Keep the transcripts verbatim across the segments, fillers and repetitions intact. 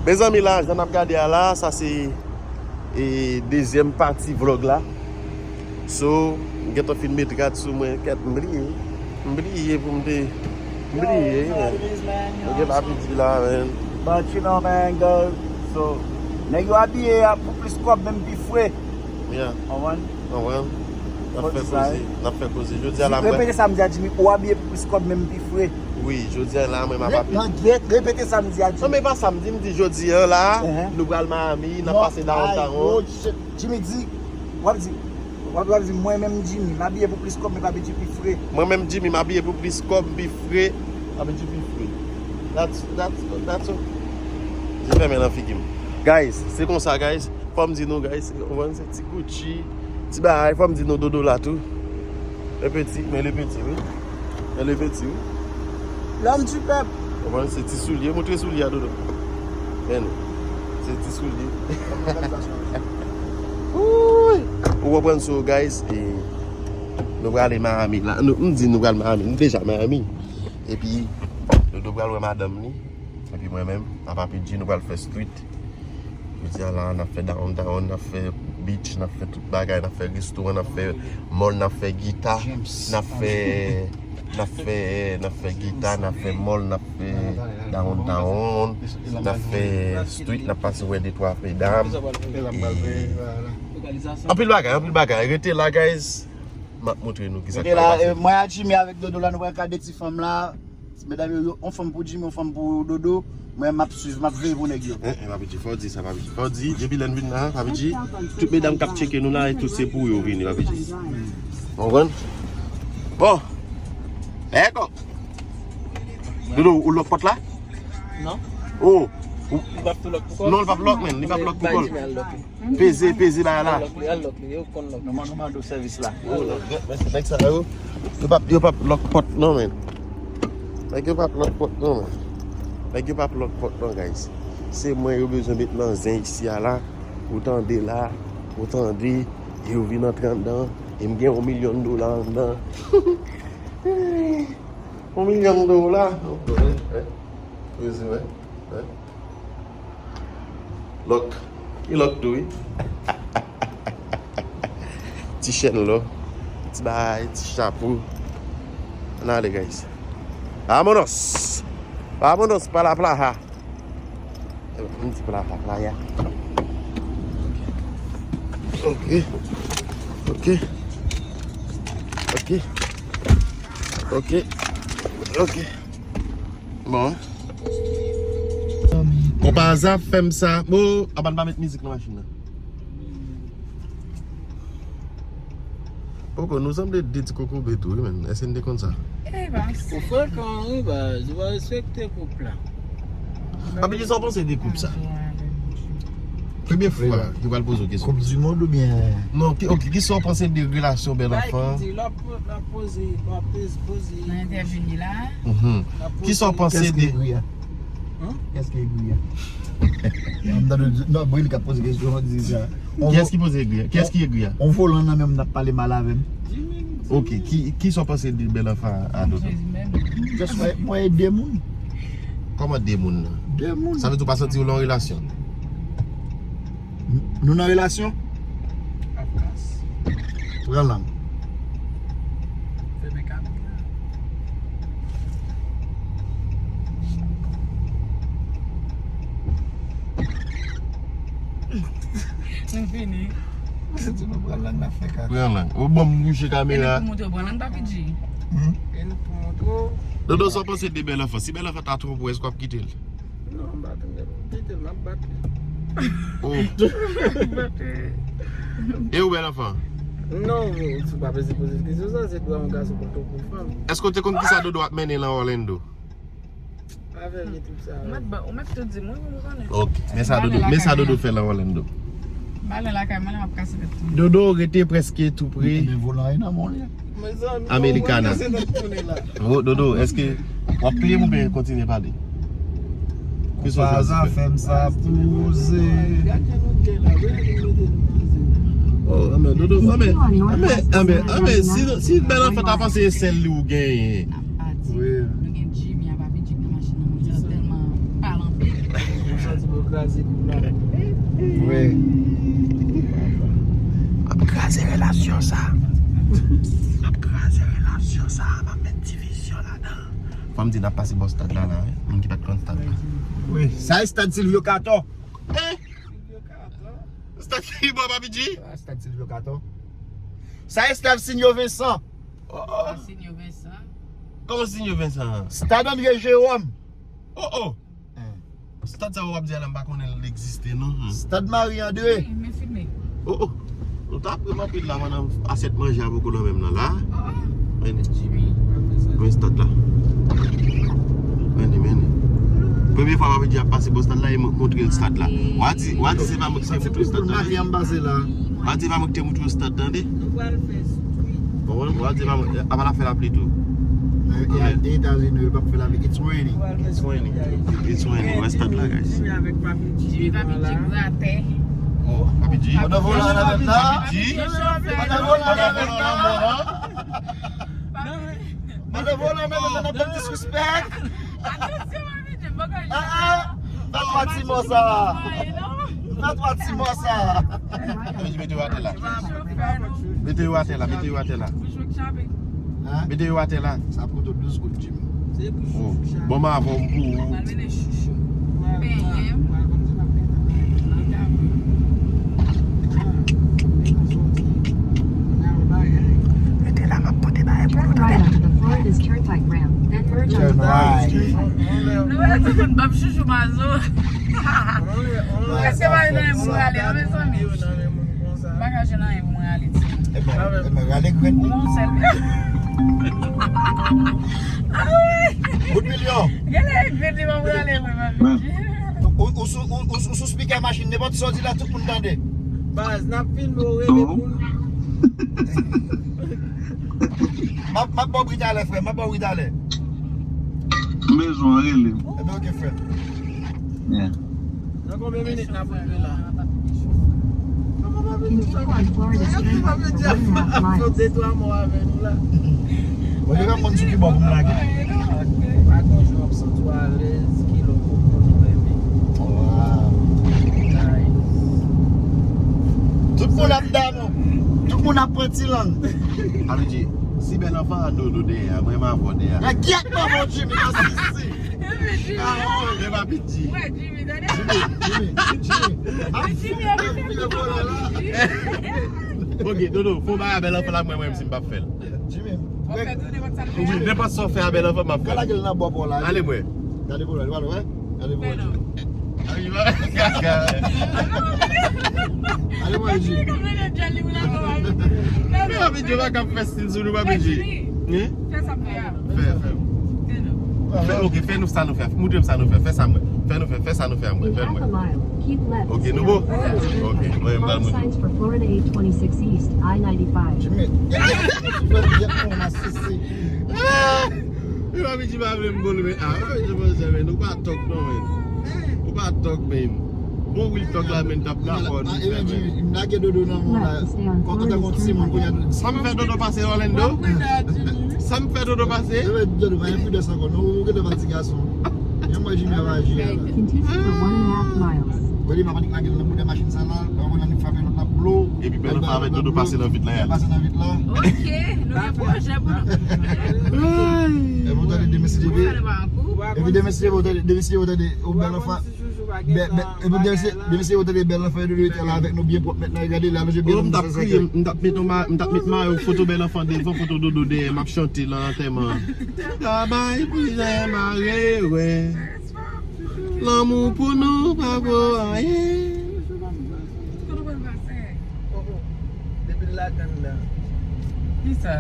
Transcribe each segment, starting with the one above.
Mezanmi, la, jan n ap gade a la, sa se e, dezyèm pati vlòg la. So, m gentan fin met rad sou mwen, kèt, m bliye. M bliye pou m te, m bliye, man. Mwen gen pa piti la, man. But you know, man, guys, so, nèg yo abiye a pou plis kòb, menm pi fre. Yeah. Konprann? Konprann? N ap fè koze, n ap fè koze. Jodi a la, mwen repete sa m di a Jimmy, ou abiye pou plis kòb, menm pi fre. Wi, jodi a la, mwen m ap abiye. Non, repete sa m di a Jimmy. Non, men pa sa m di, m di jodi a la, nou pral Miami, n ap pase downtown. Jimmy di, w ap di, w ap, w ap di, mwen menm Jimmy, m abiye pou plis kòb, men m abiye pi fre. Mwen menm Jimmy, m abiye pou plis kòb, pi fre, m abiye pi fre. That's, that's, that's all. Jimmy fèmen nan figi m. Guys, se konsa, guys. Fò m di nou, guys, se, w konprann, se ti Gucci, ti bagay, fò m di nou Dodo la tou. Le petit, men le petit, wi. Men le petit, wi. L'homme du peuple. W konprann, se ti soulye, montre soulye a, Dodo. Men, se ti soulye. Wouy! Ou konprann, so, guys, e, nou prale Miami la. Nou, m di nou pral Miami, nou deja Miami. Epi, Dodo pral wè madanm li. Epi mwen menm, a Papi G, nou pral fè street. Jodi a la, n ap fè downtown, n ap fè beach, n ap fè tout bagay, n ap fè restoran, n ap fè mall, n ap fè gita, n ap fè, n ap fè, n ap fè gita, n ap fè mall, n ap fè downtown, n ap fè street, n ap pase wè de twa medam. E anpil bagay, anpil bagay. Rete la, guys. M ap montre nou kisa k pral pase. Mwen ak Jimmy avèk Dodo la, nou pral gade ti fanm la. Ti medam yo, yo, on fanm pou Jimmy, on fanm pou Dodo. Mwen, m ap swiv, m ap veye pou nèg yo. Eh, eh, Papi G, fò w di sa, Papi G. Fò w di, depi lè n vin la, Papi G, tout medam k ap tcheke nou la, e tout se pou yo vini, Papi G. Ou konprann? Bon. Lègo. Dodo, ou lòk pòt la? Non. Oh. Li p ap tou lòk pou kò l? Non, li p ap lòk, men. Li p ap lòk pou kò l. Peze, peze bagay la. Al lòk li, al lòk li, yo konn lòk li. Nòmal, nòmal do sèvis la. Mèsi, nèg sa yo. Yo p ap, yo p ap lòk pòt non, men. Nèg yo p ap lòk pòt non, men. Nèg yo p ap lòk pòt non, guys. Se mwen yo bezwen met nan zen isi a la. Ou tande la, ou tande, yo vin antre anndan, e m gen yon milyon dola anndan. Yon milyon dola. Prezime. Lòk. Li lòk tou, wi. Ti chèn lò. Ti bay, ti chapo. Ann ale, guys. Vámonos. Vámonos pa la plaja. M di plaja, playa. Ok. Ok. Ok. Ok. Ok. Bon. Konpaza fè m sa. Bon, apa n pa met mizik nan machin nan? Poko, nou sanble de ti kokobe tou, wi, menn. Èske n te konn sa? Ou frekan, wi, baz. Ou pa respekte koup la. Papi G, sa w panse de koup sa? Premye fwa, yo pral poze w kesyon. Koup di mond oubyen? Non, ki, ok, kisa w panse de relasyon Bèl Anfan? L ap poze, l ap poze, l ap poze. Nan entèvyou li la. Kisa w panse de... Kès ki egri a? Kès ki egri a? M tande nan bri li k ap poze kesyon an, di sa. Kiyès ki poze egri a? Kiyès ki egri a? On volan nan men m, n ap pale mal avè m. Ok, ki, kisa w panse de Bèl Anfan a Dodo? Just mwen, mwen e de moun. Kòman de moun nan? De moun. Sa vle di w pa santi w nan yon relasyon? Nou nan relasyon? Pran lang. Nou fini. Se ti nou pran lang nan fè kaka. Pran lang. Ou ban m bouche kamera. E nou pou montre w pran lang, Papi G. Hmm? E nou pou montre w. Dodo, sa w panse de Bèl Anfan? Si Bèl Anfan ta twonpe w, èske w ap kite l? Non, m pa twonpe l. Kite l, m ap bat li. Oh. E ou, Bèl Anfan? Non, ou pa bezwen poze kesyon sa, se dwa yon gason pou l twonpe yon fanm. Èske w te konn kisa Dodo ap mennen nan Orlando? Avè vye trip sa yo. Ou mèt ba, ou mèt tou di m, wi, pou m konnen. Ok. Men sa Dodo, men sa Dodo fè nan Orlando. M ale lakay mwen, la m ap kase tèt tou. Dodo rete prèske tou pre. Men volan e nan men w li. Americana. Wo, Dodo, èske w ap peye m oubyen kontinye pale? Kisa w chwazi fè? Fè m sa poze. Oh, anben, Dodo, anben, anben, anben, si, si Bèl Anfan ta panse e sèl li ou genyen. Wi. Nou gen Jimmy a Papi G nan machin nan, moun sa tèlman pale anpil. Wi. M ap kraze relasyon sa. M ap kraze relasyon sa. M ap met divizyon ladan. Fò m di n ap pase bò stad la, la, wi. Moun ki pa t konn stad la. Wi. Sa e stad Silvio Cator. Eh? Stad ki bò, Papi G? Ah, stad Silvio Cator. Sa e stad Sinyo Vincent. Oh, oh. Sinyo Vincent. Kòman Sinyo Vincent? Stad André Jérôme. Oh, oh. Stad sa w ap di a la, m pa konnen l egziste, non. Stad Marie André. Wi, men filme. Oh, oh. Nou ta ap ri anpil la, pandan asyèt manje a poko nan menm nan la. Oh, oh. Men, Jimmy. Men stad la. Men, men. Premye fwa Papi G ap pase bò stad la, e montre l stad la. W a di, w a di se pa mwen ki te montre l stad la. Marie an pase la. W a di se pa mwen ki te montre l stad, tande. Nou pral fè Bon, bon, bon, di pa mwen, apa l ap fè lapli tou? E Etazini, yo p ap fè lapli. It's raining. It's raining. It's raining. Wè stad la, guys. Jimmy, Papi G gratè. Oh, Papi G. Pandan volan an nan men la. Papi G. Pandan volan an nan men la. Pandan volan an nan men la, n ap ban disrespect. Atansyon, Papi G, m poko jwe. Ah, ah. Fè twa ti mò sa. Fè twa ti mò sa. Mete yo atè la. Mete yo atè la, mete yo atè la. Mete yo atè la. Sa ap koute w douz goud, Jimmy. Oh, bon, m avè w, m pou ou. Mete la, m ap pote bagay pou nou, tande. Turn right onto the Florida's Turnpike ramp, then merge onto Florida's Turnpike. Nou wè tout moun bab chouchou mazo. Èske pa nan yon moun rale, non, mezanmi? M pa ka jwenn anyen pou mwen rale ti. Ebyen, ebyen, rale grenn li. Yon sèl. Ah wi. Bout milyon. Gade grenn li, mwen rale mwen, mwen. Ou, ou sou, ou, ou, ou sou speaker machin, nenpòt sa w di la, tout moun tande. Baz, n ap filme w, rele moun. M ap, m ap ba w bri talè, frè, m ap ba w bri talè. M bezwen w, rele m. Ebyen, oke, frè. Yeah. Nan konbyen minit n ap rive la? Continue on Florida's Turnpike for one and a half miles. Fè de twa mo avè nou la. Bon, yo ka konn sou ki bò pou m lage. Pa gon jou w ap santi w alèz, ki lè w konprann ou renmen. Wow. Nice. Tout moun ap damou. Tout moun ap pran ti lang. Papi G, si bèl anfan an dodo dèyè a, mwen m avè w dèyè a. Nan gyèt manman w, Jimmy, nan sisi. Ah, oh, men Papi G. Wè, Jimmy, tande. Jimmy, Jimmy, Jimmy. Ap fou, ap fou, ap fou, la, la. Ok, Dodo, fè yon bagay a bèl anfan la, mwen, mwen, si m p ap fè l. Jimmy. Wi, nenpòt sa w fè a bèl anfan, m ap fè l. Gade lagèl nan bò pa w la. Ale, mwen. Gade pou lwen, gade, wè. Gade pou lwen. Ale, mwen, Jimmy. Men Papi G pa ka fè stil sou nou, Papi G. Hein? Fè sa m fè a. Fè, fè. Fè, ok, fè nou sa nou fè. Moutre m sa nou fè. Fè sa mwen. Fè nou fè, fè sa nou fè a mwen. Fè mwen. Ok, nou bon? Ok, mwen, mwen pral moutre. Signs for Florida eight twenty-six East, I ninety-five. Jimmy. Li pa vin di pa vle m bon, men. Ah, Papi G pa vle m bon, men. Ah, Papi G pa vle m bon, men. Ou pa tòk non, men. Ou pa tòk, men. Bon, wi, tòk la, men, t ap ka fò, nou fè, men. M lage Dodo nan men w la. Kontan konn ti moun pou y a. Sa m fè Dodo pase Orlando? Sa m fè Dodo pase? Dodo, pa gen prudence ankò, non, ou gentan pa ti gason. Yon mwen Jimmy ap aji a la. Continue for one and a half miles. Wè, li pa panic lage nan boudè machin sa la, lè w konn annik frape lòt la, blo. Epi bèl anfan avèk Dodo pase nan vit la, ya. Pase nan vit la. Ok, nou gen pwojè pou nou. Epi w tande demen si Dye vle. Epi demen si Dye vle, w tande, demen si Dye vle, w tande, ou bèl anfan. Bè, bè, e pou demen si, demen si yo tande bèl anfan, yo dwe te la avèk nou byen pwòp mentnan, gade la, nou je byen. Oh, m t ap kriye, m t ap met yon ma-, m t ap met mayo foto bèl anfan devan, foto Dodo dèyè, m ap chante nan antèman. Travay, prizè, mare, wè. Lanmou pou nou pa vo anyen. Depi l ladann nan. Kisa?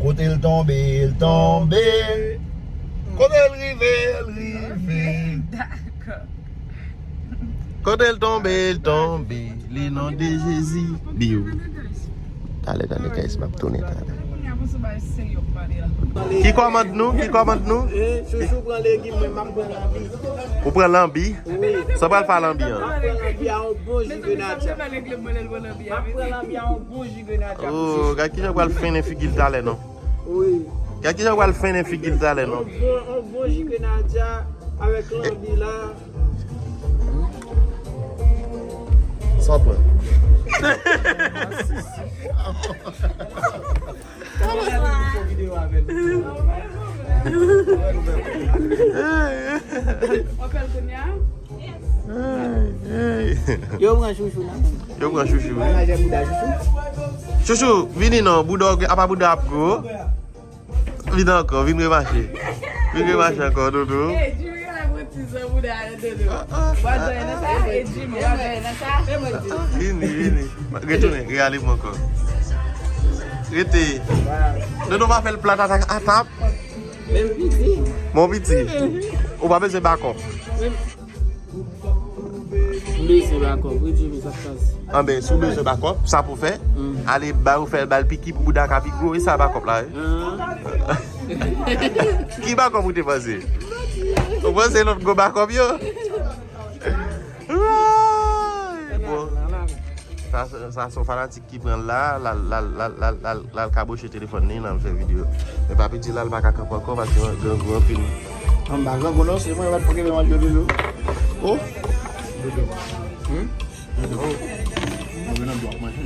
Kote l tonbe, l tonbe. Kote l rive, l rive. Dakò. Kote l tonbe, l tonbe. Li non de Jezi. Biw. Talè, talè, guys, m ap tounen talè. Ki kòmand nou? Ki kòmand nou? Eh, chouchou pran legim, mwen, m ap pran lanbi. Ou pran lanbi? Wi. Sa pral fè lanbi an? M ap pran lanbi a yon bon ji grenadya. M ap pran lanbi a yon bon ji grenadya. Oh, gad kijan pral fennen figi l talè, non? Wi. Gad kijan pral fennen figi l talè, non? Yon bon, yon bon ji grenadya avèk lanbi la. Sa w pran? Yo pran chouchou la. Yo pran chouchou, wi. Chouchou, vini non, bouda w gen, apa bouda ap gwo. Vin ankò, vin remache. Vin remache ankò, doudou. Hey, Jimmy, gade pou ti zan bouda a, doudou. Wa dòmi nan sa, hey, Jimmy, wa dòmi nan sa. Vini, vini. Retounen, reyalize ankò. Rete. Doudou va fè l plat atap. Menm piti. Mon piti. Ou pa bezwen bakòp. M bezwen bakòp, wi, Jimmy, sa k pase? Anben, si w bezwen bakòp, sa pou fè, ale ba yo fè bal piki pou bouda ka pi gwo, e sa bakòp la, wi. Ki bakòp ou te panse? Ou panse lòt gwo bakòp yo? Bon. Sa, sa, sa se yon fanatik ki pran l la, l al, l al, l al, l al, l al, l al kaboche telefòn li, l al fè videyo. Men pa piti la, l pa ka kanpe ankò paske grangou anpil. Anba grangou non, se mwen, mwen pa kenbe manje yo toujou. Oh! Dodo. Hmm? Dodo. Mwen nan dwa manje.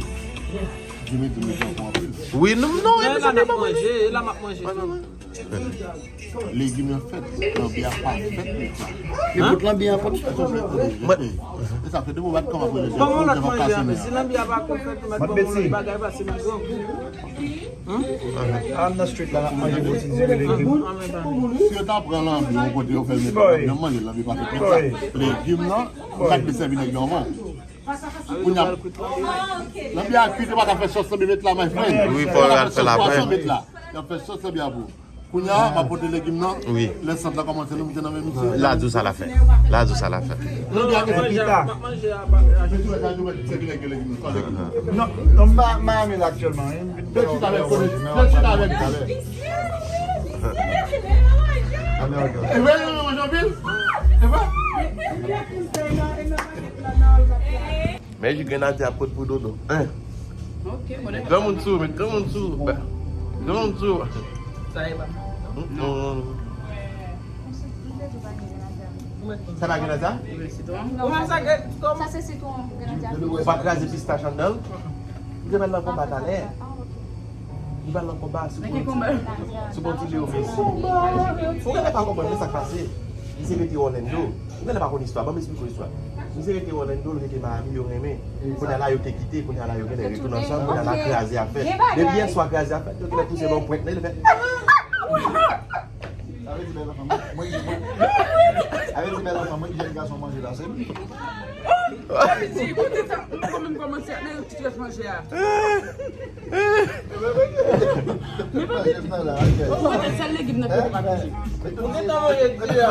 Jimmy di mwen jan pou anpil. Wi, non, non, e la m ap manje, e la m ap manje tou. Legim nan fèt, lanbi a pa fèt nèt la. Li bout lanbi an fèt. Mwen, e sa fè depi w bat kòm ap rele. Ban m yon lòt manje, men si lanbi a pa ko fèt, ou mèt ban m yon lòt bagay, paske m grangou. An nan street la, n ap manje bouti diri legim. Si yo ta pran lanbi yon kote, yo fè l met lanbi, yo manje lanbi pa fèt nèt la. Legim nan, ou gad de sèvi nèg yo anvan. Kounye a, lanbi a kwit, yo pa ka fè sòs lanbi met la, my friend. Wi, fò yo al fè l apre. Sòs lanbi met la. Y ap fè sòs lanbi a pou. Kounye a, m ap pote legim nan. Wi. Lè sant la kòmanse, nou mete nan men misye. La di w sa l ap fè. La di w sa l ap fè. Lanbi a gen pita. Non, non, m pa Miami la aktyèlman. Fè chita avèk, fè chita avèk. E vre, nou manje anpil? E vre? Men ji grenadye ap pot pou Dodo. Hein? Ok, bon, met granmoun sou, met granmoun sou. Granmoun sou. Sa e pa. Mm, mm. Sa pa grenadye? Wi, sitwon. Kòman sa, kòman? Sa se sitwon, grenadye. Ou pa kraze pistach anndan l? Ou te mèt nan konba talè. Li pral nan konba sou konba? Sou konti Leo Messi. Ou genlè pa konprann men sa k pase. Misye rete Orlando. Ou genlè pa konn istwa, ban m esplike w istwa. Misye rete Orlando, l rete Miami, yo renmen. Kounye a la, yo te kite, kounye a la, yo genlè retounen ansanm, kounye a la, kraze ap fèt. Depi yè swa kraze ap fèt, yo genlè pouse l yon pwent, men li fè. Sa vle di bèl anfan, mwen, mwen, sa vle di bèl anfan, mwen ki jèn gason manje la, se li. Sa vle di, kote sa, mwen kòmanse, men ti rès manje a. Men pa vit. Ou wè sèl legim nan ki pa piti. Ou gentan manje di a.